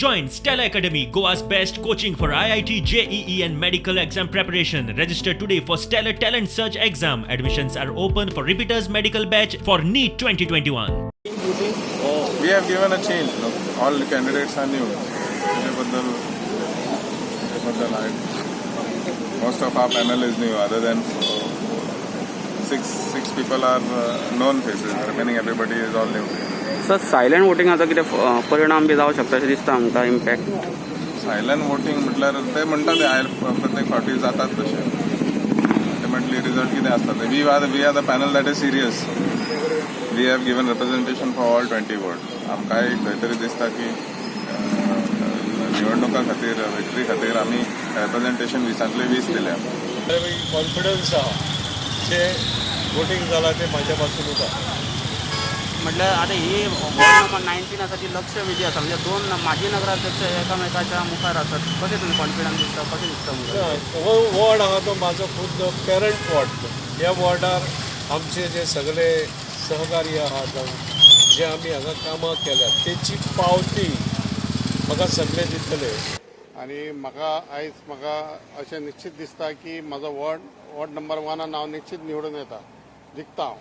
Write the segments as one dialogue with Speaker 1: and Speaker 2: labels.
Speaker 1: Join Stella Academy, Goa's best coaching for IIT, JEE, and medical exam preparation. Register today for Stellar Talent Search exam. Admissions are open for repeaters medical batch for NEET 2021.
Speaker 2: We have given a change. No? All candidates are new. त्याच्याबद्दल I most of our panel is new, other than six people are known faces. Remaining everybody is all new.
Speaker 3: Sir, silent वोटिंगाचो कितें परिणाम बी जावंक शकता अशें दिसता आमकां, impact?
Speaker 2: Silent voting म्हटल्यार ते म्हणटा ते आयल प्रत्येक फावटी जातात तशें. अल्टिमेटली रिजल्ट कितें आसता ते, we are the panel that is serious. We have given representation for all 20 ward. आमकांय खंय तरी दिसता की निवडणुका खातीर, विक्ट्री खातीर आमी रिप्रेझेंटेशन 20तांतले 20 दिल्या.
Speaker 4: कॉन्फिडन्स आहा, जे वोटींग जाला ते म्हाज्या पासूनूच आहा.
Speaker 3: म्हटल्यार आतां ही वॉर्ड नंबर 19 आसा ती लक्षवेधी आसा, म्हणजे दोन माजी नगराध्यक्ष एकामेकाच्या मुखार आसात. कशें तुमी कॉन्फिडन्स दिसता, कशें दिसता तुमकां?
Speaker 4: हो वॉर्ड आहा तो म्हाजो खुद्द पेरंट वॉर्ड. ह्या वॉर्डार आमचे जे सगळे सहकारी आहा, जावं जे आमी हांगा कामां केल्या तेची पावती म्हाका सगळे दितले.
Speaker 5: आनी म्हाका आयज म्हाका अशें निश्चित दिसता की म्हाजो वॉर्ड, वॉर्ड नंबर वनान हांव निश्चित निवडून येता, जिखता हांव.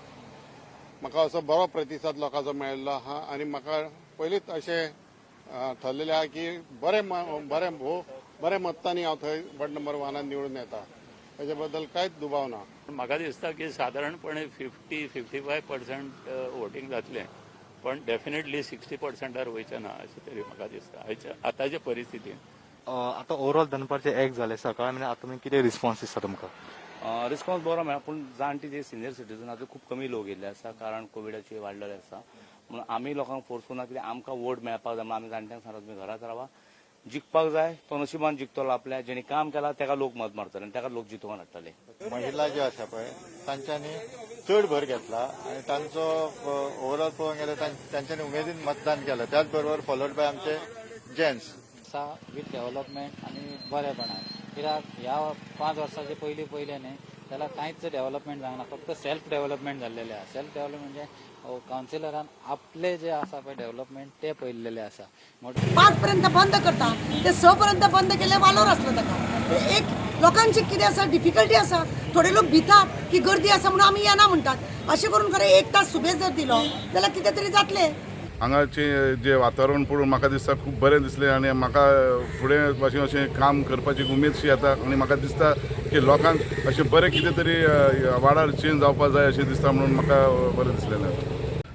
Speaker 5: म्हाका असो बरो प्रतिसाद लोकांचो मेळिल्लो आहा आनी म्हाका पयलींच अशें ठरलेलें आहा की बरें बरें भोव बऱ्या मतांनी हांव थंय वॉर्ड नंबर वनान निवडून येता, हेजे बद्दल कांयच दुबाव ना.
Speaker 6: म्हाका दिसता की सादारणपणे 50-55% वोटींग जातलें, पण डेफिनेटली 60 पर्संटार वयचें ना अशें तरी म्हाका दिसता आयच्या आतांच्या परिस्थितीन.
Speaker 7: आतां ओवरऑल दनपारचे एक जाले, सकाळ म्हणजे आतां कितें रिस्पॉन्स दिसता तुमकां?
Speaker 8: रिस्पॉन्स बरो मेळ्ळा, पूण जाणटी जे सिनियर सिटीजन आसा, खूब कमी लोक येयल्ले आसा, कारण कोविडाचे वाडलेले आसा. म्हणून आमी लोकांक फोर्स करुना, कित्याक आमकां वोट मेळपाक जाय म्हणून आमी जाणट्यांक सांगता, तुमी घरात रावा. जिखपाक जाय तो नशिबान जिखतलो. आपल्या जेणी काम केलां तेका लोक मत मारतले आनी तेका लोक जितोवन हाडटले.
Speaker 9: महिला ज्यो आसा पळय, तांच्यांनी चड भर घेतला आनी तांचो ओवरऑल पळोवंक गेल्यार तांच्यांनी उमेदीन मतदान केलें. त्याच बरोबर फॉलोड बाय आमचे जेंट्स.
Speaker 10: आसा विथ डेव्हलपमेंट आनी बरेपणान, कित्याक ह्या 5 वर्साचे पयलीं पयलें न्ही जाल्यार कांयच डेव्हलपमेंट जावंक ना, फक्त सेल्फ डेव्हलपमेंट जाल्लेलें आसा. सेल्फ डेव्हलपमेंट म्हणजे कावन्सिलरान आपले जे आसा पळय डेव्हलपमेंट ते पळयल्लेले आसा म्हणून.
Speaker 11: 5 पर्यंत बंद करता ते 6 पर्यंत बंद केले, वालोर आसलो ताका. एक लोकांची कितें आसा, डिफिकल्टी आसा. थोडे लोक भितात की गर्दी आसा म्हणून आमी येना म्हणटात. अशें करून खरें एक तास सुबेज जर दिलो जाल्यार कितें तरी जातलें.
Speaker 12: हांगाचे जे वातावरण पळोवन म्हाका दिसता खूब बरें दिसलें आनी म्हाका फुडें अशें अशें काम करपाची उमेदशी येता आनी म्हाका दिसता की लोकांक अशें बरें कितें तरी वाडार चेंज जावपाक जाय अशें दिसता, म्हणून म्हाका बरें दिसलें.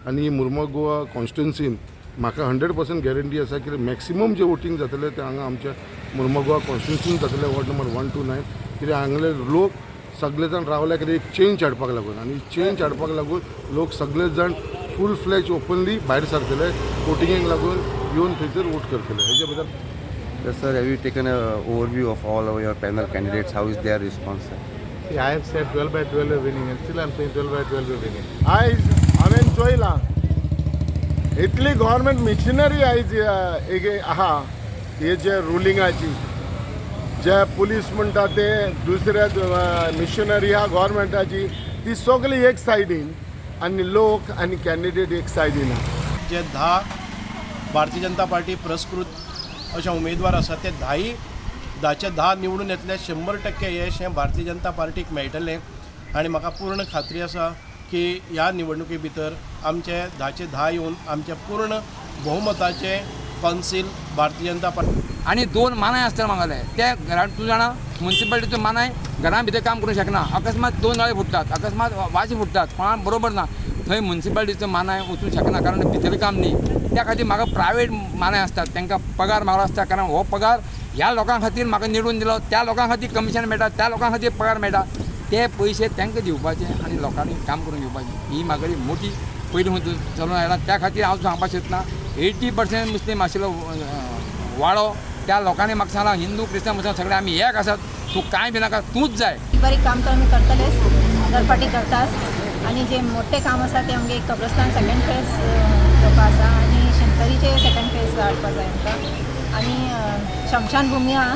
Speaker 13: आनी मुर्मो गोवा कॉन्स्टिट्युन्सीन म्हाका 100% गॅरंटी आसा की मॅक्सिमम जे वोटींग जातलें तें हांगा आमच्या मुर्मो गोवा कॉन्स्टिट्युन्सीन जातलें, वॉर्ड नंबर 1, 2, 9. कित्याक हांगले लोक सगळे जाण रावल्या कितें एक चेंज हाडपाक लागून आनी चेंज हाडपाक लागून लोक सगळे जाण फूल फ्लॅज ओपनली भायर सरतले, वोटिंगेक लागून येवन थंयसर वोट करतले हेजे बद्दल.
Speaker 14: Yes, sir. Have you taken an overview of all of your panel candidates? How is their response, sir?
Speaker 5: See, I have said 12 by 12 we're winning and still I'm saying 12 by 12 we're winning.
Speaker 15: आयज हांवें चोयलां, इतली government missionary आयज एक आहा. हे जे रुलिंगाची जे police म्हणटा ते दुसऱ्या मिशनरी आहा गव्हर्मेंटाची, ती सगळी एक सायडीन आनी लोक आनी कॅन्डिडेट एक सायडीन आहा.
Speaker 4: जे 10 भारतीय जनता पार्टी पुरस्कृत अशे उमेदवार आसात, ते धायी 10चे 10 निवडून येतले. 100% येश हें भारतीय जनता पार्टीक मेळटलें आनी म्हाका पूर्ण खात्री आसा की ह्या निवडणुके भितर आमचे 10चे 10 येवन आमचे पूर्ण बहुमताचे कौन्सील भारतीय जनता पार्टी
Speaker 16: आनी दोन मानाय आसतले म्हागेले, ते घरान, तूं जाणा, मुन्सिपालिटीचो मानाय घरान भितर काम करूंक शकना. अकस्मात दोन नळे फुट्टात, अकस्मात वाशी फुट्टात, कोणाक बरोबर ना, थंय मुन्सिपालिटीचो मानाय वचूंक शकना, कारण भितरलें काम न्ही. त्या खातीर म्हाका प्रायवेट मानाय आसतात, तांकां पगार म्हारग आसता, कारण हो पगार ह्या लोकां खातीर म्हाका निवडून दिलो, त्या लोकां खातीर कमिशन मेळटा, त्या लोकां खातीर पगार मेळटा. ते पयशे तांकां दिवपाचे आनी लोकांनी काम करून घेवपाचें. ही म्हागेली मोठी पयलीं चलून आयला. त्या खातीर हांव सांगपाक सोदता, 80% मुस्लीम आशिल्लो वाडो, त्या लोकांनी म्हाका सांगलां, हिंदू, क्रिस्तांव, मुसलमान सगळे आमी एक आसात, तूं कांय बी नाका, तूंच जाय.
Speaker 17: बारीक काम तर आमी करतलेच, दर फावटी करताच. आनी जे मोठे काम आसा ते आमगे कब्रस्तान सेकंड फेज जावपा आसा आनी शेंतरीचे सेकंड फेज हाडपा जाय आमकां आनी शमशान भुमी आहा.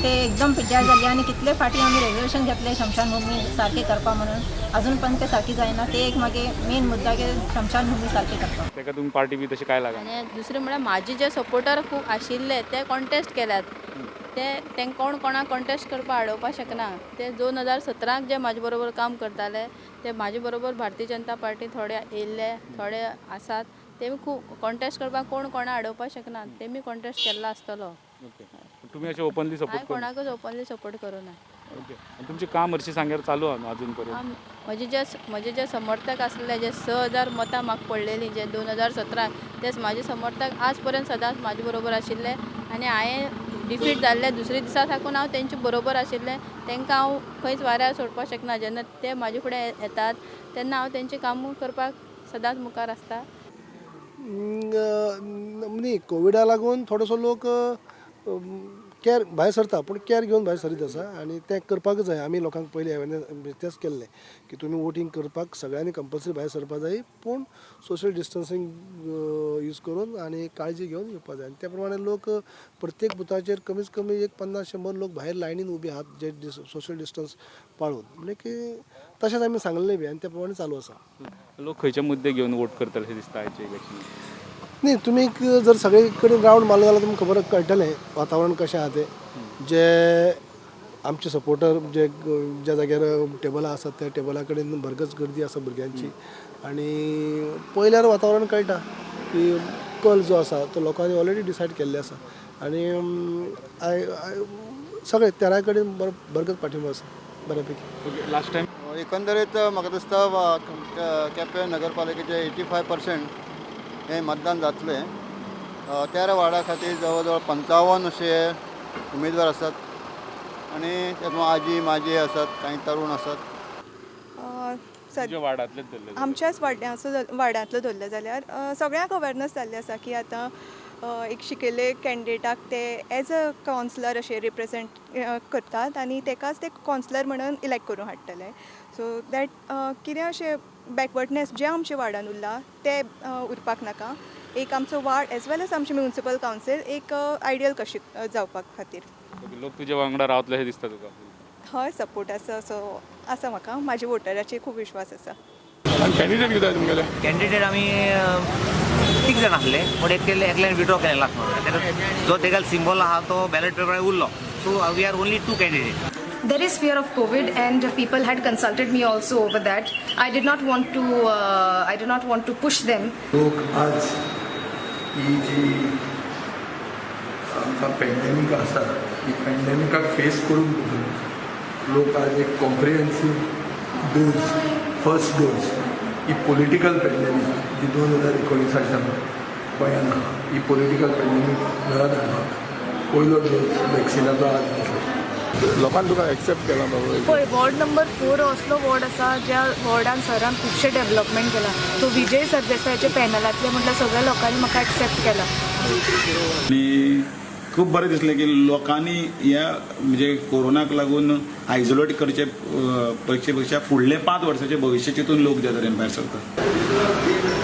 Speaker 17: ते एकदम पिड्ड्यार जाल्ली आनी कितले फाटी आमी रेजोल्युशन घेतले शमशानभूमी सारकी करपा म्हणून, अजून पण ते सारकी जायना. ते एक मागे मेन मुद्दा की शमशानभूमी सारकी करपाक.
Speaker 18: ताका तुमी पार्टी बी तशें काय लागना.
Speaker 19: आनी दुसरें म्हळ्यार म्हाजे जे सपोर्टर खूब आशिल्ले ते कॉन्टेस्ट केल्यात, ते तांकां कोण कोणाक कॉन्टेस्ट करपाक आडोवपाक शकना. ते 2017 जे म्हाजे बरोबर काम करताले ते म्हाजे बरोबर भारतीय जनता पार्टी थोडे येयल्ले, थोडे आसात, तेमी खूब कॉन्टेस्ट करपाक कोण कोणाक आडोवपाक शकना, तेमी कॉन्टेस्ट केल्लो आसतलो.
Speaker 18: ओके, तुमी अशें ओपनली सपोर्ट
Speaker 19: हांवें कोणाकूच ओपनली सपोर्ट करूं ना.
Speaker 18: ओके, आनी तुमचें काम हरशीं सांग्यार चालू आहा न्हू अजून पर्यंत?
Speaker 19: म्हजे जे समर्थक आसले, जे 6000 मतां म्हाका पडलेलीं जे 2017, तेच म्हाजे समर्थक आज पर्यंत सदांच म्हाजे बरोबर आशिल्ले. आनी हांवें डिफीट जाल्ले दुसरे दिसा साकून हांव तेंचे बरोबर आशिल्लें. तांकां हांव खंयच वाऱ्यार सोडपाक शकना. जेन्ना ते म्हाजे फुडें येतात तेन्ना हांव तेंचें काम करपाक सदांच मुखार आसता.
Speaker 20: न्ही, कोविडा लागून थोडोसो लोक केअर भायर सरता, पूण केअर घेवन भायर सरीत आसा आनी तें करपाकच जाय. आमी लोकांक पयलीं अवेरनेस तेंच केल्लें की तुमी वोटींग करपाक सगळ्यांनी कंपलसरी भायर सरपाक जाय, पूण सोशल डिस्टन्सींग यूज करून आनी काळजी घेवन येवपाक जाय. आनी त्या प्रमाणे लोक प्रत्येक बुथाचेर कमीत कमी एक 50-100 लोक भायर लायनीन उबे आहात, जे सोशल डिस्टन्स पाळून, म्हणजे की तशेंच आमी सांगलें बी आनी त्या प्रमाणे चालू आसा.
Speaker 18: लोक खंयचे मुद्दे घेवन वोट करतले अशें दिसता आयचे इलेक्शनाक?
Speaker 20: न्ही, तुमी जर सगळे कडेन रावंड मारलो जाल्यार तुमकां खबर कळटलें वातावरण कशें आहा तें. जे आमचे सपोर्टर जे ज्या जाग्यार टेबलां आसात त्या टेबला कडेन भरगच गर्दी आसा भुरग्यांची, आनी पळयल्यार वातावरण कळटा की कल जो आसा तो लोकांनी ऑलरेडी डिसायड केल्ले आसा आनी सगळे तेराय कडेन बरगत पाठिंबो आसा बऱ्यापैकी.
Speaker 18: ओके, लास्ट टायम
Speaker 9: एकंदरीत म्हाका दिसता केपें नगरपालिकेचे 85% हें मतदान जातलें. 13 वार्डा खातीर जवळ जवळ 55 अशे उमेदवार आसात आनी तातूंत आजी माजी आसात, कांय तरूण आसात.
Speaker 21: आमच्याच वार्डांतलो धरलें जाल्यार सगळ्यांक अवेरनस जाल्ली आसा की आतां एक शिकिल्ले कॅन्डिडेटाक ते एज अ कावन्सिलर अशें रिप्रेजेंट करतात आनी तेकाच ते कावन्सिलर म्हणून इलेक्ट करून हाडटले. सो that कितें अशें बॅकवर्डनेस जें आमच्या वार्डान उरलां तें उरपाक नाका. एक आमचो वार्ड एज वेल एज आमचें म्युनिसिपल कावन्सील एक आयडियल कशें जावपा खातीर.
Speaker 18: लोक तुज्या वांगडा रावतले अशें दिसता तुका?
Speaker 21: हय, सपोर्ट आसा असो आसा म्हाका, म्हाज्या वोटराचेर खूब विश्वास आसा.
Speaker 22: कॅन्डिडेट कितें तुमगेले?
Speaker 23: कॅन्डिडेट आमी 3 जाण आसले, पूण एकल्यान विड्रॉ केलें लास्ट म्हणून, जो तेगेलो सिम्बॉल आहा तो बॅलट पेपरार उरलो. So we are only 2 candidate.
Speaker 24: There is fear of COVID, and people had consulted me also over that. I did not want to push them.
Speaker 25: लोक आज ही जी आमकां पेंडेमीक आसा ही पेंडेमिकाक फेस करून लोक आज एक कॉम्प्रिहेन्सीव डोज, फर्स्ट डोज ही पॉलिटिकल पेंडेमीक जी 2019 गोंयान आहा ही पॉलिटिकल पेंडेमीक घरात हाडपाक पयलो डोज वॅक्सिनाचो आज घेतलो.
Speaker 22: लोकांनी तुका एक्सेप्ट केला बाबा?
Speaker 26: पळय, वॉर्ड नंबर 4 असलो वॉर्ड आसा ज्या वॉर्डान सरान खुबशें डेवलपमेंट केलां. सो विजय सरदेसायाच्या पॅनलांतले म्हटल्यार सगळ्या लोकांनी म्हाका एक्सेप्ट केला.
Speaker 27: आनी खूब बरें दिसलें की लोकांनी ह्या म्हणजे कोरोनाक लागून आयसोलेट करचे पक्षे पेक्षा फुडले 5 वर्साचे भविश्य चिंतून लोक ज्या तरेन भायर सरतात.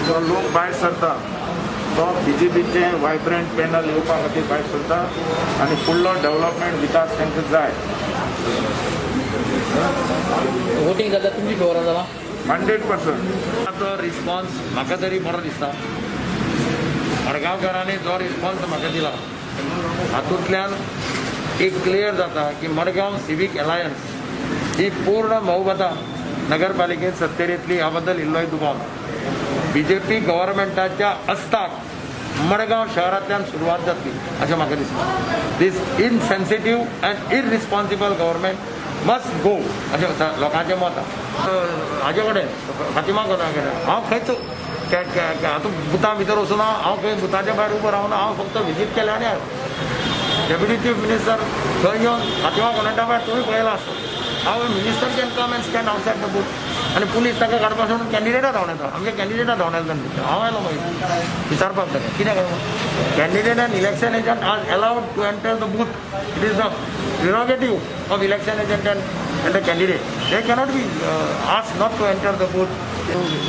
Speaker 28: जो लोक भायर सरता तो बीजेपीचें वायब्रंट पॅनल येवपा खातीर भायर सरता आनी फुडलो डेवलपमेंट विकास तांकां जाय.
Speaker 29: वोटींग जाल्यार तुमची फेवरान जाला?
Speaker 28: 100%.
Speaker 30: तो रिस्पॉन्स म्हाका तरी बरो दिसता. मडगांवकारांनी जो रिस्पॉन्स म्हाका दिला हातूंतल्यान एक क्लियर जाता की मडगांव सिवीक अलायन्स ही पूर्ण बहुमतान नगरपालिकेंत सत्तेर येतली ह्या बद्दल इल्लोय दुबाव ना. बीजेपी गव्हर्मेंटाच्या अस्ताक मडगांव शहरांतल्यान सुरवात जातली अशें म्हाका दिसता. This insensitive and irresponsible government must go अशें लोकांचें मत आसा. हाजे कडेन फातिमा कोना कडेन हांव खंयच आतां बुथा भितर वचूना, हांव खंय बुथाच्या भायर उबो रावना, हांव फक्त विजीट केलें आनी डेप्युटी चीफ मिनिस्टर थंय येवन फातिमा कोनाटा भायर तुमी पळयलां आसतलें. हांव minister can come and stand outside the booth आनी पुलीस ताका काडपा सोडून कॅन्डिडेटा धांवडायता. आमच्या कॅन्डिडेटा धांवडायता हांव आयलो मागीर विचारपाक ताका कितें काय candidate and election agent are allowed to enter the booth. It is the prerogative of election agent and the candidate. They cannot be asked not to enter the booth.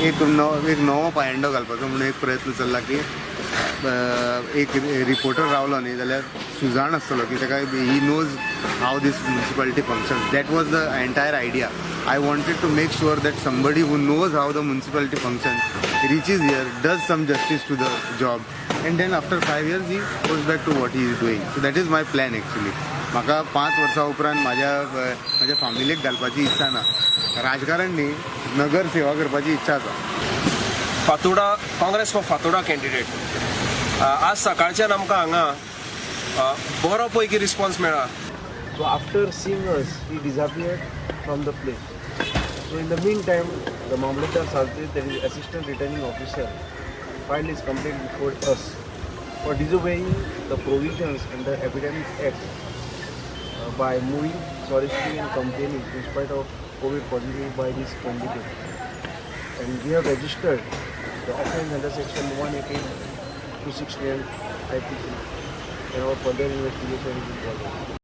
Speaker 14: एक नवो पायंडो घालपाचो म्हणून एक प्रयत्न चल्ला की
Speaker 1: एक रिपोर्टर रावलो न्ही जाल्यार सुजाण आसतलो की ताका he knows how this municipality function. That was the entire idea. I wanted to make sure that somebody who knows how the municipality functions reaches here, does some justice to the job, and then after 5 years he goes back to what he is doing. So that is my plan actually. म्हाका 5 वर्सां उपरांत म्हाज्या म्हाज्या फामिलीक घालपाची इत्सा ना, राजकारण न्ही, नगर सेवा करपाची इत्सा आसा.
Speaker 2: Fatorda Congress for Fatorda candidate. आज सकाळच्यान आमकां हांगा बरो पैकी रिस्पॉन्स मेळ्ळा.
Speaker 3: So after seeing us, he disappeared from the place. So in the meantime, the Mamlatdar Salte, that is Assistant Returning Officer, filed his complaint before us for disobeying the provisions under Epidemic Act by moving, soliciting and complaining in spite of COVID positive by this candidate. And we have registered the offence under section 188 to 69 IPC, and our further investigation is involved.